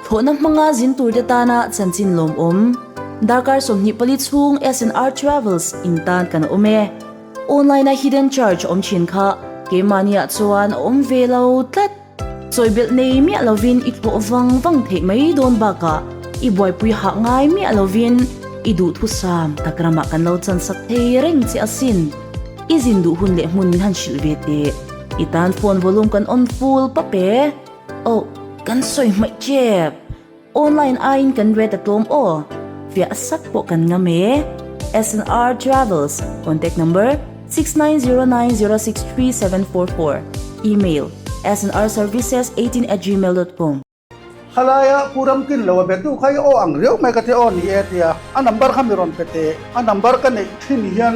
Thlawhna hmanga zin turte tana chanchin lawmawm. Darkar 24 chhung SNR Travels in tan kan awm e. Online a hidden charge awm thin kha keimahniah chuan a awm ve lo tlat. Chawibelh nei miah lovin i thlawh vang vang theih mai dawn bakah i buaipui hah ngai miah lovin i duhthusam tak ramah kan lo chansak thei reng che asin. I zin duh hun leh hmun min han hrilh ve teh. I tan phone volume kan on full pap e. Oh, kan sawi hmaih tep. Online aiin kan rate a tlawm aw. Fiah sak pawh kan ngam e. SNR Travels, contact number, 6909063744, email, snrservices18@gmail.com. Khalaia Pu Ramkin lo a be tu kha i aw ang riau mai ka ti aw ni e tia a number kha mi rawn pe teh a number ka neih thin hian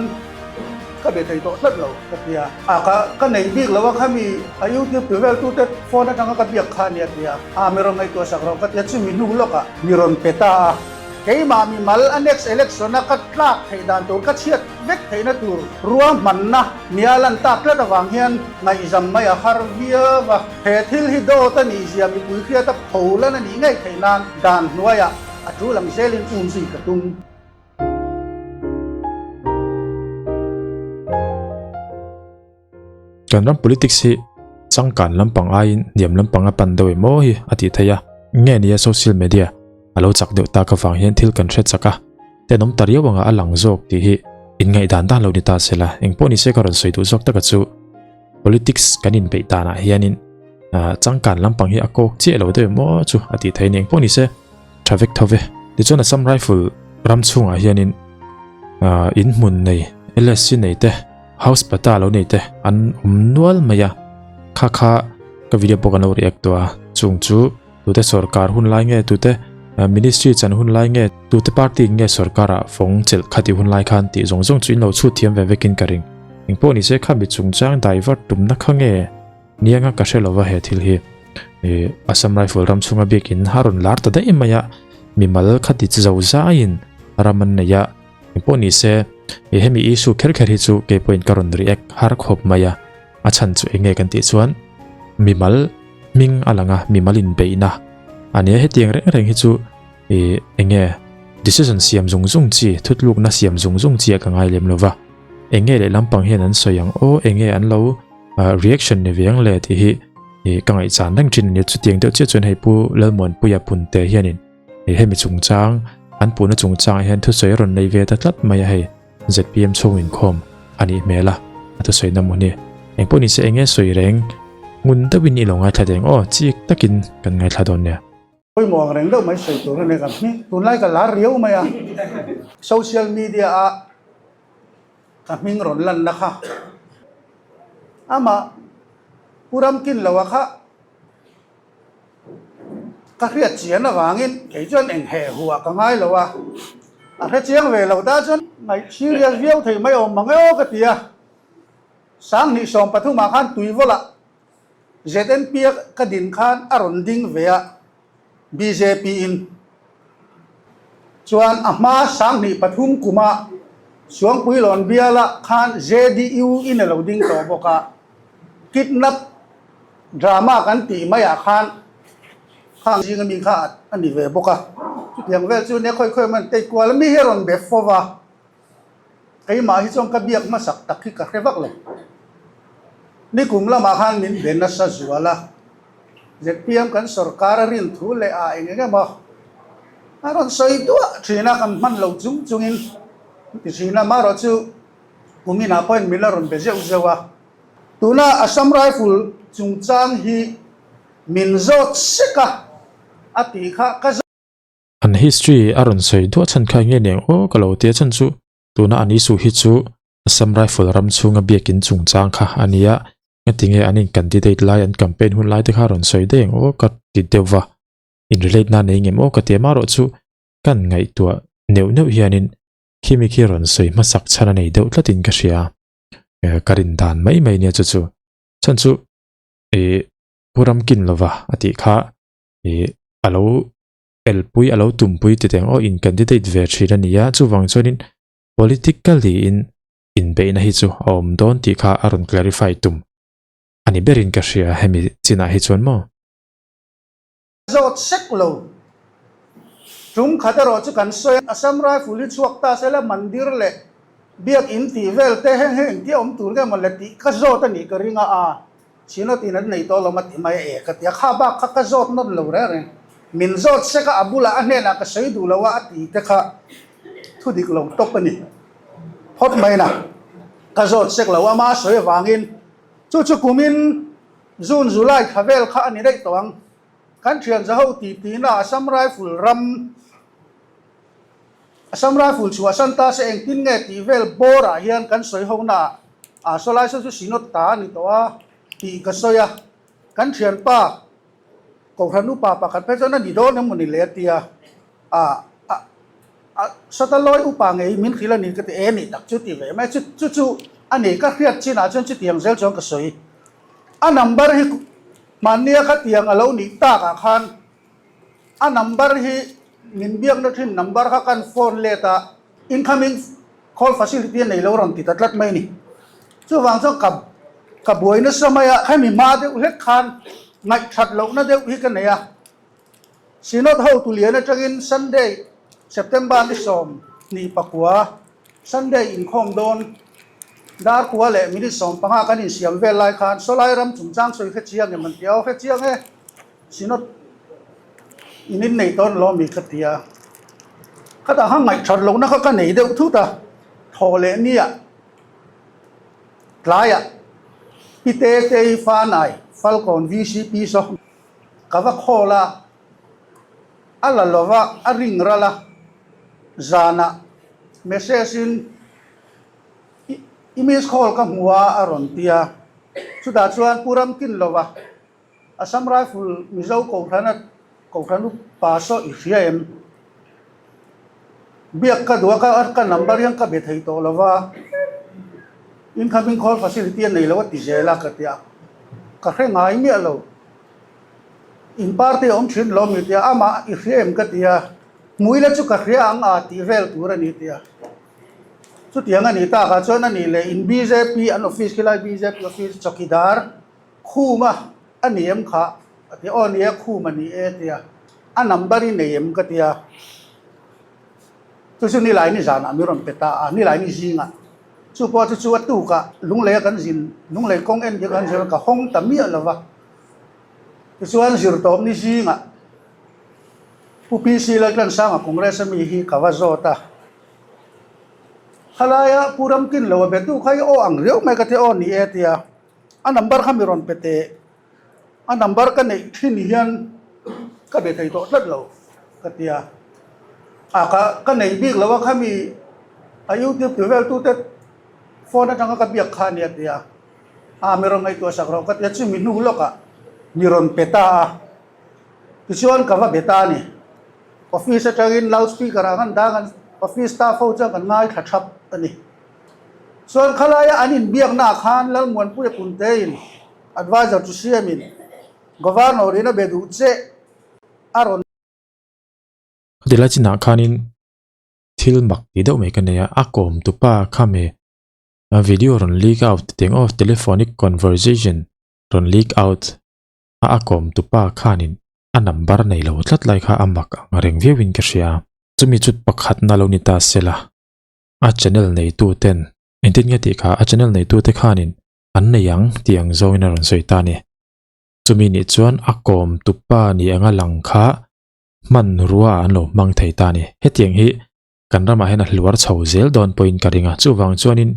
ka be thei tawh tlat lo ka tia a ka ka neih bik lo a khami a youtube tu vel tute phone atanga ka biak kha ania tia a mi rawn ngaihtuah sak rawh ka tia chumi hnu lawkah mi rawn pe ta a keimah mi mal a next election a ka tlak theih dan tur ka chhiat vek theihna tur ruahmanna nia lan tak tlat avang hian ngaihzam mai a har viau a he thil hi dawt a nih zia mipui hriata pholan a nih ngei theih nan dan hnuaiah a tul ang zelin umzui ka tum. Kan ram politics hi changkan lampang aiin hniam lampang a pan deuh emaw hi a tih theih a, nge nia social media a lo chak deuh tak avang hian thil kan hre chak a, tenawm ta riau anga a lang zawk tih hi inngaihdan dan lo ni ta se la, engpawh ni se ka rawn sawi duh zawk taka chu politics kan inbeih danah hianin changkan lampang hi a kawk chiah lo deuh emaw chu a tih theih a ni, engpawh ni se. Tha vek tho ve. Tichuan Assam Rifle ram chhungah hianin in hmun nei LSC nei te house pata lo nei te an awm nual mai a. Kha kha ka video pawh kan lo react tawh a. Chung chu tute sorkar hun lai nge tute ministry chan hun lai nge tute party nge sorkarah fawng chelh khati hun lai khan tih zawng zawng chu in lo chhut thiam ve vekin ka ring. Engpawh nise kha mi chungchang divert tumna kha nge Nianga ka hre lova he thil hi eh Assam Rifle ram chhunga biakin a rawn lar ta daih mai a, mimal kha ti zo zaiin ram an nei a, engpawh ni se eh hemi issue kher kher hi chu kei pawhin ka rawn react har khawp mai a, a chhan chu eng nge kan tih chuan mimal hming a lang a, mimal inbeihna a nia hetiang reng reng hi chu eh eng nge decision siam zung zung chi thutlukna siam zung zung chi ah ka ngai lem lova, eng nge lehlam pang hian an sawi ang aw eng nge an lo. reaction ni veng le tih hi ih ka ngaihchan reng thin a nia chutiang deuh chiah chuan hei pu Lalmuanpuia Punte hianin ih hemi chungchang an puhna chungchangah hian thusawi a rawn nei ve ta tlat mai a hei zpm chhung inkhawm a nih hmel a a thusawi na maw ni engpawh nise eng nge sawi reng ngun deuhin i lo ngaithla deng aw chik takin kan ngaithla dawn nia. Pawimawh ang reng deuh mai sawi tur a ni ka hming tunlai ka lar riau mai a social media a Ka hming rawn lanna kha amah Pu Ramkinloa kha ka hriat chian avangin kei chuan eng heh huah ka ngai lo a, a hre chiang ve lo ta chuan ngaih serious viau thei mai awm mang e aw ka ti a, Sanghnih 13 ah khan Tuivawlah ZNP a ka din khan a rawn ding ve a, bjp in chuan a hma 23 kuma Suangpuilawn biala khan JDU in a lo ding tawh bawk a, kidnap drama kan tih maiah khan khang zinga mi kha a ni ve bawk a, chutiang vel chu nia khawi khawi man tei kual a mi hi a rawn be fo va, keimah hi chuan ka biak hmasak tak hi ka hre vak lo. Nikum lamah khan min be nasa zual a. Zpm kan sorkar a rin thu leh a eng eng emaw a rawn sawi duah thin a, kan hman lo chung chungin ti thin a, amaherawh chu kuminah pawhin min la rawn be zeuh zeuh a. Tuna Assam Rifle chungchang hi min zawt sek a, a tih kha ka zawt. An history a rawn sawi duah chhan kha eng nge niang aw ka lo ti a chhan chu tuna an issue hi chu Assam Rifle ram chhunga biakin chungchang kha a nia, ngatinge an in candidate lai an campaign hun lai te kha rawn sawi daih ang aw ka ti deuh va, in relate na nei ngem aw ka ti a marawh chu kan ngaihtuah neuh neuh hianin khimi khi rawn sawi hmasak chhan a nei deuh tlatin ka hria, ka rin dan mai mai nia chu chu chhan chu ih Pu Ramkin lova a tih kha ih a lo elpui a lo tumpui ti teng aw in candidate ve thin a nia chuvang chuanin Politically in inbeihna hi chu a awm dawn tih kha a rawn clarify tum a ni berin ka hria hemi chinah hi chuan maw? Zawt sek lo. Tum khat erawh chu kan sawi a, Assam Rifle hi chhuak ta sela mandir leh biak in tih vel te heng heng engtia awm tur nge maw le tih ka zawt a nih ka ring a, a Synod in an nei tawh lo ma ti mai a e ka ti a, kha bak kha ka zawt nawn lo reng reng. Min zawt sek a, a bulah a hnenah ka sawi duh lo a a ti te kha thu dik lo tawp a ni phawt mai na. Ka zawt sek lo a, ama sawi avangin chu chu kumin June July thla vel kha a ni daih tawh ang. Kan thian zaho ti tina Assam Rifle ram Assam Rifle chhuahsan ta se engtin nge tih vel bawrah hian kan sawi ho naah a sawlai saw chu Synod ta a ni tawh a tih ka sawi a. Kan thianpa Kohhran upa pakhat phei chuan a ni dawn emaw ni le a ti a, a a a Satalawi upa ngei min hrilh a ni ka ti e nih tak chu ti ve mai chu chu chu a ni ka hriat chinah chuan chutiang zel chuan ka sawi. A number hi Mahnia khatiang a lo nih takah khan a number hi min biakna thin number kha kan phone let a, incoming call facility a nei lo rawn ti ta tlat mai a ni. Chuvang chuan ka ka buai nasa mai a, hemi hma deuh hlek khan ngaihthat lohna deuh hi ka nei a. Synod hotu lian atangin Sunday September ni 24 Sunday inkhawm dawn dar kua leh minute 15 kan insiam vel lai khan sawlai ram chungchang sawi hre chiang em an ti a, aw hre chiang e Synod in innei tawn lo ami ka ti a, khatah khan ngaihthat lohna kha ka nei deuh thut a, thawh leh nia tlaiah Pite Tei Fanai Falkawn VCP saw Ka va khawl a, a la lo va, a ring ral a, zanah message in i miss call ka hmu a a rawn ti a, chutah chuan Pu Ramkin lo va, Assam Rifle Mizo Kohhrana Kohhran upa saw i hria em? Biak ka duh a, ka ka number hian ka be thei tawh lo va, incoming call facility a nei lo a ti zel a ka ti a, ka hre ngai miah lo. In party a awm thin lo mi tia, amah i hria em ka ti a, hmui la chu ka hria ang a tih vel tur a ni tia. Chutiang a nih takah chuan a nih leh in bjp an office khilai bjp office chawkidar khuma a ni em kha a ti a, aw ni e khum a ni e tia, a number i nei em ka ti a, chu chu Nilaini zanah min rawn pe ta a, Nilaini zingah chu pawh chu chu a tukah Lungleia kan zin, Lunglei kawng en kan zir ka hawng ta miah lo va, tichuan zirtawpni zingah Pu PC Laltlansanga Congress a mi hi ka va zawt a, khalaia Pu Ramkin lo a be tu kha i aw ang riau mai ka ti a, aw ni e tia. A number kha mi rawn pe teh. A number ka neih thin hian ka be thei tawh tlat lo ka ti a. A ka ka nei bik lo a khami a youtube ti vel tute phone atanga ka biak kha a nia ti a. A mi rawn ngaihtuah sak rawh ka ti a chumi hnu lawkah mi rawn pe ta a. Tichuan ka va be ta a ni. Office atangin loud speaker ah khan dang an office staff ho chuan kan ngaithla thap a ni. Chuan khalaia an inbiaknaah khan Lalmuanpuia Puntein Advisor chu siamin Governor in a be duh che a rawn. Khawtilai chinah khanin thil mak tih deuh mai ka nei a, a kawm tupa kha me video rawn leak out tih ang aw telephonic conversation rawn leak out a a kawm tupa khanin a number nei lo tlat lai kha a mak ang reng viauin ka hria. Chumi chu pakhatna lo ni ta sela. A channel neitu ten engtin nge tih kha a channel neitu te khanin an nei ang tih ang zawngin a rawn sawi ta a ni. Chumi nih chuan a kawm tupa ni anga lang kha hmanrua ah an lo hmang thei ta a ni. Hetiang hi kan ramah hian a hluar chho zel dawn pawhin ka ring a, chuvang chuanin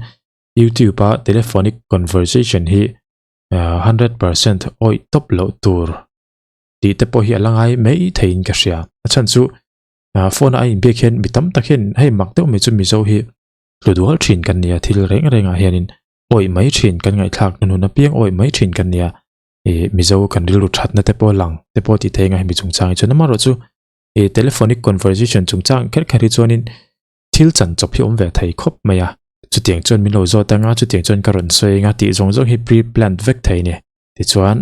YouTube a telephonic conversation hi 100% awih tawp loh tur tih te pawh hi a la ngai mai theiin ka hria. A chhan chu phone a a inbiak hian mi tam tak hian hei mak deuh mai chu Mizo hi hlu dual thin kan nia thil reng reng ah hianin awih mai thin kan ngaihthlak hnuhnun apiang awih mai thin kan nia ih Mizo kan rilru thatna te pawh lang te pawh tih theih anga hemi chungchang hi chuan amaherawh chu ih telephonic conversation chungchang kher kher hi chuanin thil chan chawp hi awm ve thei khawp mai a chutiang chuan min lo zawt anga chutiang chuan ka rawn sawi anga tih zawng zawng hi pre planned vek thei a ni tichuan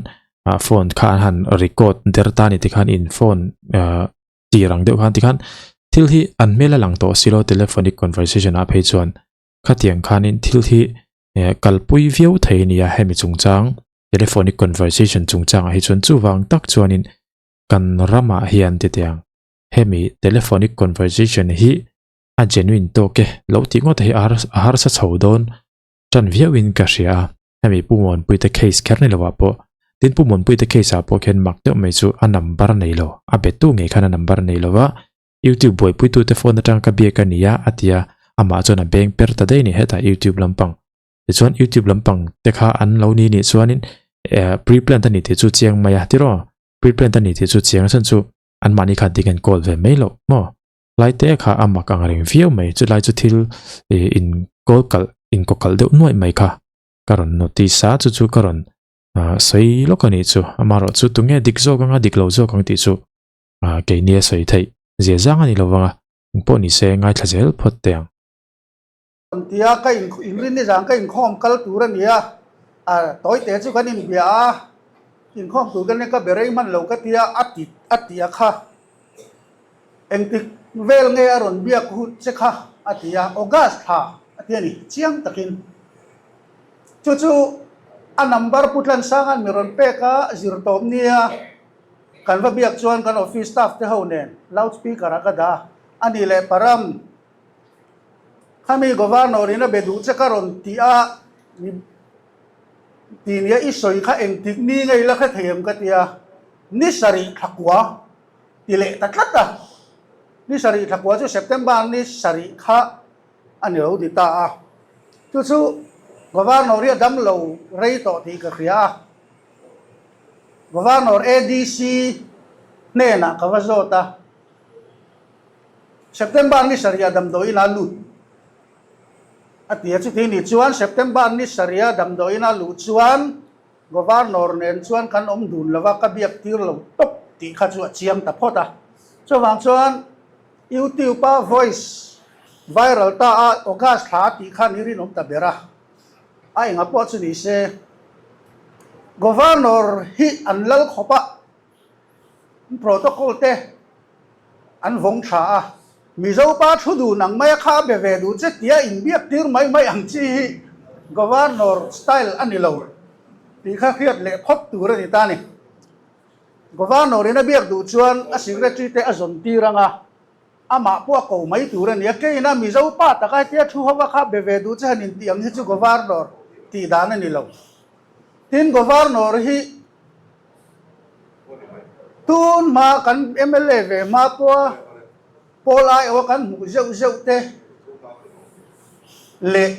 ah phone kha an han record der ta a ni tikhan in phone ah tir ang deuh khan tikhan thil hi an hmel a lang tawh silo telephonic conversation ah phei chuan khatiang khanin thil hi eh kalpui viau thei a ni a hemi chungchang telephonic conversation chungchangah hi chuan chuvang tak chuanin kan ramah hian titiang. Hemi telephonic conversation hi a genuine tawk e lo tih ngawt hi a harsa chho dawn tan viauin ka hria a. Hemi Pu Muanpuite case kher ni lovah pawh tin Pu Muanpuite case ah pawh khian mak deuh mai chu a number nei lo, a betu ngei khan a number nei lova YouTube buaipuitute phone atang ka biak a nia a ti a, amah chuan a beng per ta daih a ni hetah YouTube lampang. Tichuan YouTube lampang te kha an lo ni nih chuanin eh pre-planned a ni tih chu chiang mai a tiraw? Pre-planned a ni tih chu chiang a chhan chu anmahni khan ding an call ve mai loh maw? Lai te kha a mak ang reng viau mai chulai chu thil ih in call kalh in kaw kalh deuh nuaih mai kha ka rawn notice a chu chu ka rawn ah sawi lawk a nih chu amaherawh chu tunge dik zawk anga dik lo zawk ang tih chu ah keini a sawi theih zia zang a ni lo vang a engpawh ni se ngaithla zel phawt teh ang. Tia ka in inrin nizan ka inkhawm kal tur a nia a tawite chu kan inbia a inkhawm tur ka nia ka be rei hman lo ka tia a ti a ti a kha engtik vel nge a rawn biak hun che kha a ti a August thla a ti a ni chiang takin chu chu a number Pu Tlansanga mi rawn pek a zir tawp nia. Kan va biak chuan kan office staff te ho nen loud speaker ah ka dah a ni leh Param khami Governor in a be duh che ka rawn tih a ni tih nia i sawi kha engtik ni ngei la hre thei em ka ti a, ni sarih thlakua ti leh ta tlat a, ni sarih thlakua chu September ni sarih kha a ni lo ti ta a, chu chu Governor hi a dam lo rei tawh tih ka hria a. Governor ADC hnenah ka va zawt a, September ni sarih ah damdawiin a lut a ti a, chuti nih chuan September ni sarih ah damdawiin a luh chuan Governor nen chuan kan awm dun lo va, ka biak tir lo tawp tih kha chu a chiang ta phawt a. Chuvang chuan YouTube a voice viral ta a August thla a tih khan i rinawm ta ber a. A enga pawh chu ni se, Governor hi an lal khawp a, protocol te an vawng tha a, Mizo pa thu dun ang maia kha a be ve duh che tia inbiak tir mai mai ang chi hi Governor style a ni lo tih kha hriat leh phawt tur a ni ta ni. Governor in a biak duh chuan a secretary te a zawn tir ang a. Amah pawh a ko mai tur a ni a, keina Mizo pa taka hetia thu hova kha be ve duh che han intih ang hi chu Governor tih dan a ni lo. Tin, Governor hi tun hma kan mla ve hma pawha pawl aiawha kan hmuh zeuh zeuh te leh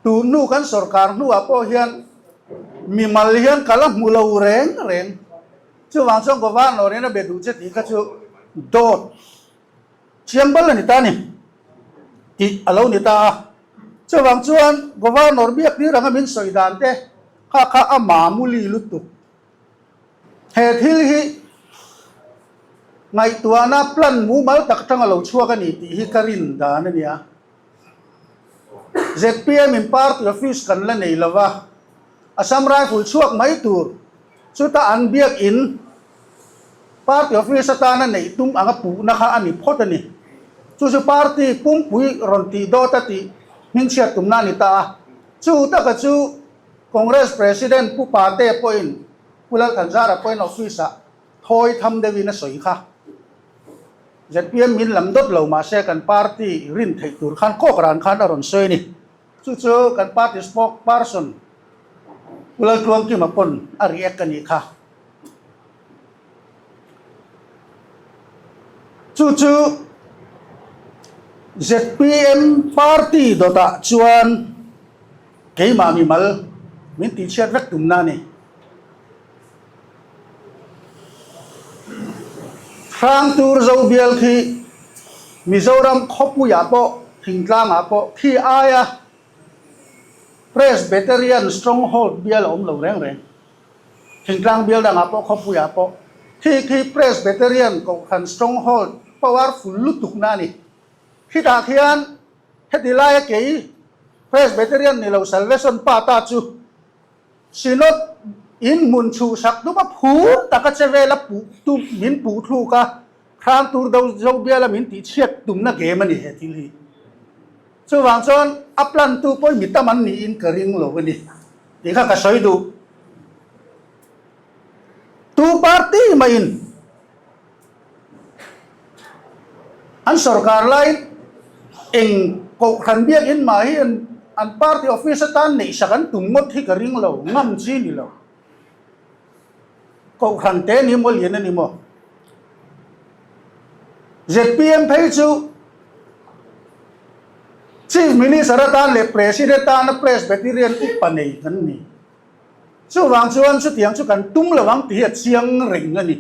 tun hnu kan sorkar hnuah pawh hian mimal hian ka la hmu lo reng reng. Chuvang chuan Governor in a be duh che tih kha chu dawt chiang bal a ni ta a ni tih a lo ni ta a. Chuvang chuan Governor biak tir anga min sawi dan te kha kha a mamuli lutuk. He thil hi ngaihtuahna plan mumal tak atanga lo chhuak a ni tih hi ka rin dan a nia. Zpm in party office kan la nei lova, Assam Rifle chhuak mai tur Chuta an biakinn party office atana neih tum anga puhna kha a ni phawt a ni. Chu chu party pumpui rawn tih dawt a tih hmingchhiat tumna a ni ta a. Chu taka chu Congress President Pu Pate pawhin Pu Lalthanzara pawhin office ah thawi tham deuhin a sawi kha. Zpm min lam dawt lo mahse kan party rin theih tur khan kawk ran khan a rawn sawi a ni. Chu chu kan party spokesperson Pu Laltluangkima pawn a react a nih kha. Chu chu zpm party dawtah chuan keimah mimal min tihchhiat vek tumna a ni. Hrangtur Zobial khi Mizoram khawpuiah pawh thingtlangah pawh khi aia Presbyterian stronghold bial a awm lo reng reng. Thingtlang bial dangah pawh khawpuiah pawh khi khi Presbyterian kohhran stronghold powerful lutukna a ni. Khitah khian heti laia kei Presbyterian ni lo Salvation pa ta chu Synod in hmun chhuhsak tum a phur taka che vela puh tum min puh thluk a, hrang tur do zo biala min tihchhiat tumna game a ni he thil hi. Chuvang chuan a plan tu pawh mi tam an niin ka ring lo a ni tih kha ka sawi duh. Tu party mahin. An sorkar laiin eng kohhran biakinn mah hi an party office atan neihsak an tum ngawt hi ka ring lo, ngam chi ni lo. Kohhran te ni maw lian a ni maw? Zpm phei chu Chief Minister atan leh President atana Presbyterian upa nei kan ni. Chuvang chuan chutiang chu kan tum lo ang tih hi a chiang reng a ni.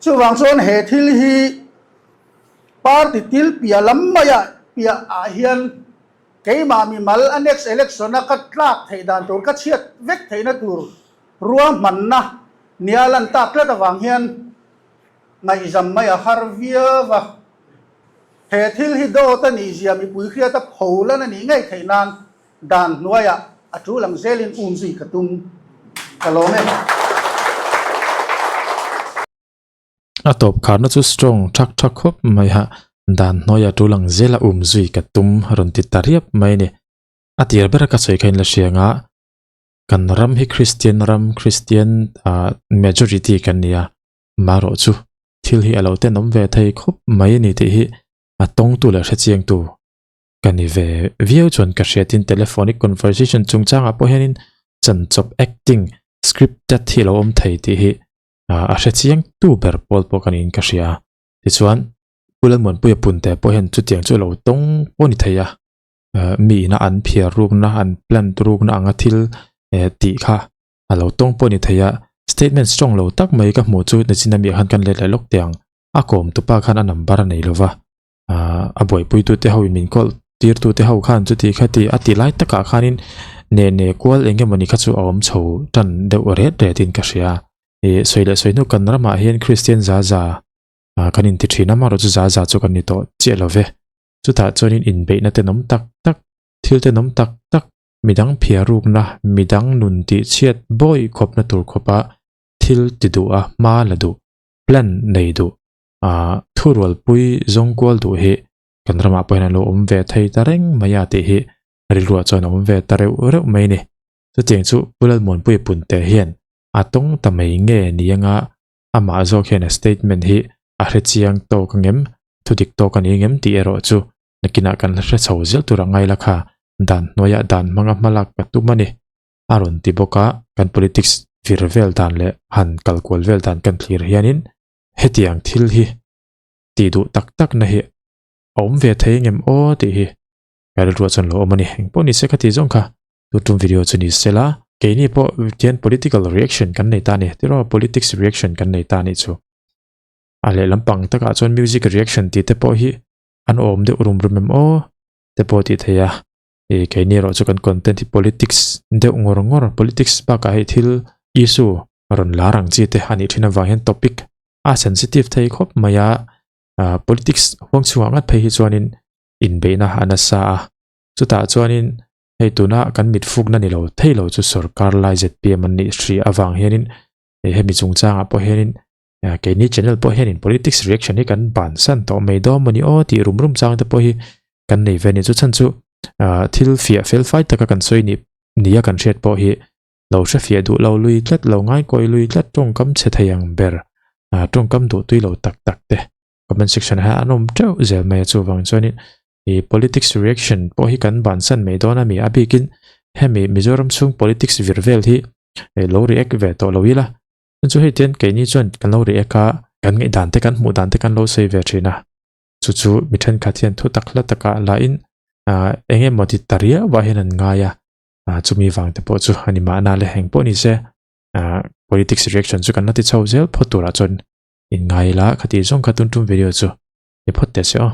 Chuvang chuan he thil hi party til piah lam maiah piah ah hian keimah mimal a next election a ka tlak theih dan tur, ka chhiat vek theihna tur ruahmanna nia lan tak tlat avang hian ngaihzam mai a har viau a. He thil hi dawt a nih zia mipui hriata pholan a nih ngei theih nan Dan hnuaiah a tul ang zelin um zui ka tum ka lawm e. A tawp kharna chu strong thak thak khawp mai ha, dan hnuaiah a tul ang zela um zui ka tum rawn ti ta riap mai a ni. A tir bera ka sawi kha in la hria anga kan ram hi Kristian ram, Kristian majority kan ni a, marawh chu thil hi a lo tenawm ve thei khawp mai a ni tih hi a tawngtu leh hrechiangtu Ka ni ve viau chuan ka hriatin telephonic conversation chungchangah pawh hianin chanchawp acting scripted hi a lo awm thei tih hi a hre chiang tu ber pawl pawh ka niin ka hria. Tichuan Pu Lalmuanpuia Punte pawh hian chutiang chu a lo tawng pawh a ni thei a, mi ina an phiar rukna an plant rukna anga thil tih kha a lo tawng pawh a ni thei a. Statement strong lo tak mai ka hmuh chu nichin ami ah khan kan let leh lawk teh ang. A kawm tupa khan a number a nei lova. ah a buaipuitu te ho in min call tir tu te ho khan chuti khati a ti lai takah khanin ne ne kual eng emawni kha chu a awm chho tan deuh ret ret in ka hria ih sawi leh sawi hnu kan ramah hian Kristian za za ah kan inti thin a amaherawhchu za za chu kan ni tawh chiah lo ve chutah chuanin inbeihna tenawm tak tak thil tenawm tak tak midang phiar rukna midang nun tih chhiat bawi khawpna tur khawpa thil ti duh a hma la duh plan nei duh ah thurualpui zawng kual duh hi kan ramah pawh hian an lo awm ve thei ta reng mai a tih hi rilruah chuan a awm ve ta reuh reuh mai a ni. Chutiang chu Pu Lalmuanpuia Punte hian a tawng ta mai nge ni anga amah zawk hian a statement hi a hre chiang tawk angem, thu dik tawk a ni angem tih erawh chu nakinah kan la hre chho zel tur a ngai la kha dan hnuaiah dan hmanga hmalak ka tum a ni a rawn ti bawk a, kan politics vir vel dan leh han kal kual vel dan kan thlir hianin Hetiang thil hi tih duh tak tak na hi a awm ve thei ngem aw tih hi ka rilruah chuan lo awm a ni. Engpawh ni se ka tih zawng kha tu tum video chu ni se la, keini pawh tian political reaction kan nei ta a ni, tiraw politics reaction kan nei ta a nih chu. A lehlam pang takah chuan music reaction tih te pawh hi an awm deuh rum rum em aw te pawh tih theih a. Ih keini erawh chu kan content hi politics deuh ngawr ngawr, politics bakah hei thil issue rawn lar ang chi te a nih thin avang hian topic a sensitive thei khawp mai a, ah politics huang chhungah ngat phei hi chuanin inbeihna a nasa a, chutah chuanin hei tuna kan mit fukna ni lo thei lo chu sorkar lai zpm an nih hri avang hianin hemi chungchangah pawh hianin keini channel pawh hianin politics reaction hi kan bansan tawh mai dawn maw ni aw tih rum rum chang te pawh hi kan nei ve a ni chu chhan chu ah thil fiah fel fai taka kan sawi nih nia kan hriat pawh hi lo hre fiah duh lo lui tlat lo ngaikawi lui tlat tawngkam chhe thei ang ber ah tawngkam duh tui lo tak tak te comment section ah hian an awm teuh zel mai a chuvang chuanin ih politics reaction pawh hi kan bansan mai dawn a mi a bikin hemi Mizoram chhung politics vir vel hi lo react ve tawh lo ila chu hei tian keini chuan kan lo react a kan ngaihdan te kan hmuh dan te kan lo sawi ve thin a chu chu mi thenkhat hian thu tak hla takah lahin ah eng emaw ti ta riau ah hian an ngai a ah chumi vang te pawh chu a ni mahna le eng pawh ni se ah politics reaction chu kan la ti chho zel phawt turah chuan in ngai la khati zawng kha tun tum video chu ni phawt teh se aw.